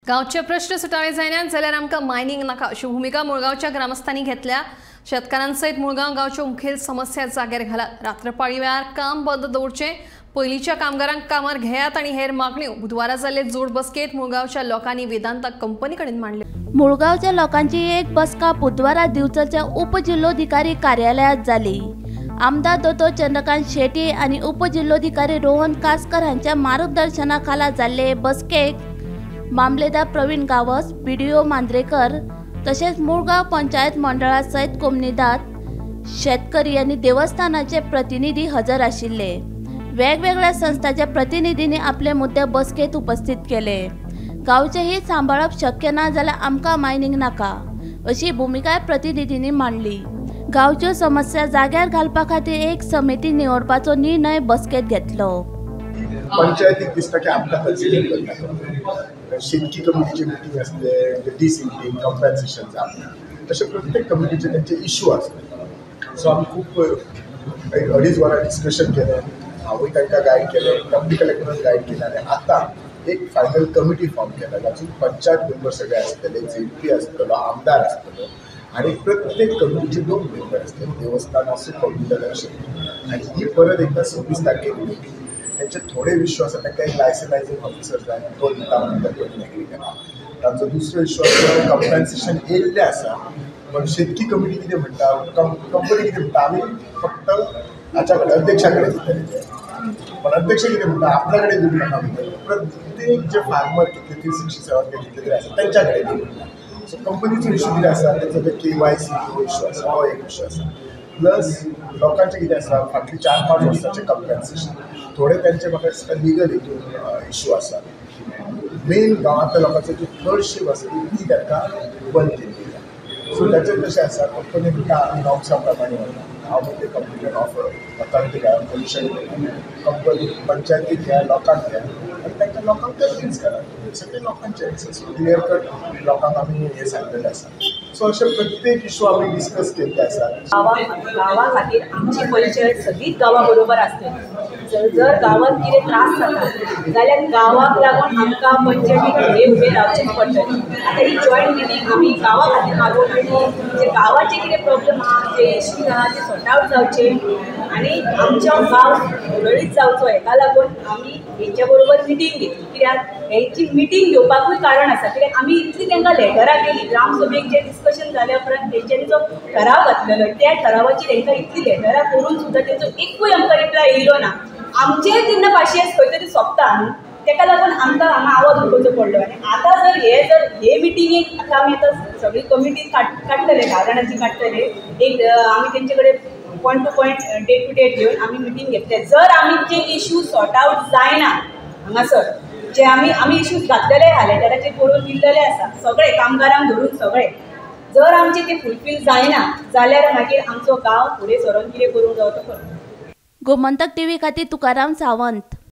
गांवचे प्रश्न सुटावे जायनात जाल्यार आमकां मायनिंग नाका अशी भुमिका मुळगांवच्या ग्रामस्थांनी घेतल्या। शेतकारांसयत मुळगांव गांवच्यो मुखेल समस्या जाग्यार घालात। रात्रपाळी वेळार काम बंद दवरचें, पयलींच्या कामगारांक कामार घेयात आनी हेर मागण्यो बुधवारा जाल्ले जोड बसकेंत मुळगांवच्या लोकांनी वेदांता कंपनी कडेन मांडल्यो। मुळगांवच्या लोकांची एक बसका बुधवारा दिवचलच्या उपजिल्होधिकारी कार्यालयात जाली। आमदार दोतोर चंद्रकांत शेट्ये आनी उपजिल्होधिकारी रोहन कासकर हांच्या मार्गदर्शनाखाला जाल्ले बसकेक मामलेदार प्रवीण गावस, बीडीओ मांद्रेकर तसेच मुळगांव पंचायत मंडळा सयत कोमनिदाद, शेतकरी आनी देवस्थानाचे प्रतिनिधी हजर आशिल्ले। वेगवेगळ्या संस्थांच्या प्रतिनिधींनी आपले मुद्दे बसकेत उपस्थित केले। गांवचे हित सांबाळप शक्य ना जाल्यार आमकां मायनिंग नाका अशी भुमिका प्रतिनिधींनी मांडली। गांवच्यो समस्या जाग्यार घालपा खातीर एक समिती निवडपाचो निर्णय बसकेत घेतलो। पंचायतीक दिसता की आमकां कन्सिडर करता, शेतकी कमिटीची मिटींग आसले, डिसिल्टींग, कंपेन्सेशन जावं, तशें प्रत्येक कमिटीचे तेंचे इशू आसले। सो आमी खूब एक 2.5 वरां डिस्कशन केलें, हांवूय तांकां गायड केलें, कंपनी कलेक्टरान गायड केलें आनी आतां एक फायनल कमिटी फॉर्म केला जातूंत पंचायत मेंबर सगळे आसतले, झेडपी आसतलो, आमदार आसतलो आनी प्रत्येक कमिटीचे 2 मेंबर आसतले, देवस्थान आसूं, कम्युनल आसूं। आनी ही परत एकदां 26 तारखेक मिटींग। त्यांचे थोडे इश्यू आसा, तांकां एक लायसनायझींग ऑफिसर जाय, तो दिता म्हणटा पयलीं एग्रीमेंट। तांचो दुसरो इश्यू आसा कंपेन्सेशन येयल्लें आसा, पण शेतकी कमिटी कितें म्हणटा, कंपनी कितें म्हणटा, आमी फक्त हाच्या कडेन अध्यक्षा कडेन दितले ते, पण अध्यक्ष कितें म्हणटा आपल्या कडेन दिवंक नाका म्हणटा। प्रत्येक जे फार्मर कितले 367 कितले तरी आसा तेंच्या कडेन दिवंक म्हणटा। सो कंपनीचो इश्यू कितें आसा, तेचो ते KYC issue आसा, हो एक इश्यू आसा। प्लस लोकांचें कितें आसा, फाटलीं 4-5 वर्सांचें कंपेन्सेशन, थोडे तेंचे म्हाका दिसता लिगल हितून इश्यू आसा। मेन गांवांतल्या लोकांचो जी थर्ड शिफ्ट आसा ती तांकां बंद केल्ली आसा। सो ताचेर कशें आसा, कंपनी म्हणटा आमी नॉर्म्सा प्रमाणे वता, हांव म्हणटा कंप्लिशन ऑफ ऑथॉरिटी घ्या, पोल्युशन कंपनी पंचायतीक घ्या, लोकांक घ्या आनी तांकां लोकांक कन्विन्स करा, सगळे लोकांचे क्लियर कट लोकांक आमी हें सांगलेलें आसा। सो अशें प्रत्येक इशू आमी डिस्कस केल्ले आसा। गांवा खातीर आमची पंचायत सगळीच गांवा बरोबर आसतली। जर गांवांत कितें त्रास जाता जाल्यार गांवाक लागून आमकां पंचायतीक फुडें उबें रावचेंच पडटलें। आतां ही जॉयंट मिटींग आमी गांवा खातीर मागोवप जे गांवाचे कितें प्रॉब्लम आहा, जे इश्यूज आहा ते सॉर्ट आवट जावचे आनी आमचो गांव सुरळीत जावचो हेका लागून आमी हेंच्या बरोबर मिटींग घेतली। कित्याक हेंची मिटींग घेवपाकूय कारण आसा, कित्याक आमी इतली तांकां लेटरां केली, ग्रामसभेक जे डिस्कशन जाल्या उपरांत तेंच्यांनी जो ठराव घातलेलो त्या ठरावाचेर तांकां इतली लेटरां करून सुद्दां तेंचो एकूय आमकां रिप्लाय येयलो ना। आमचेय तेन्ना पाशियेंस खंय तरी सोंपता न्हू, तेका लागून आमकां हांगा आवाज उठोवचो पडलो। आनी आतां जर हे मिटिंगेक आतां आमी आतां सगळी कमिटी काडटले, 10 जाणांची काडटले, एक आमी तेंचे कडेन point to point, date to date घेवन आमी मिटींग घेतले। जर आमचे इशू सॉर्ट आवट जायना हांगासर, जे आमी आमी इशूज घातलेले आहा, लेटराचेर बरोवन दिल्लेले आसा सगळे कामगारांक धरून सगळे, जर आमचे ते फुलफील जायना जाल्यार मागीर आमचो गांव फुडें सरोन कितें करूंक जावो तो करूं। गोमंतक टीव्ही खातीर तुकाराम सावंत।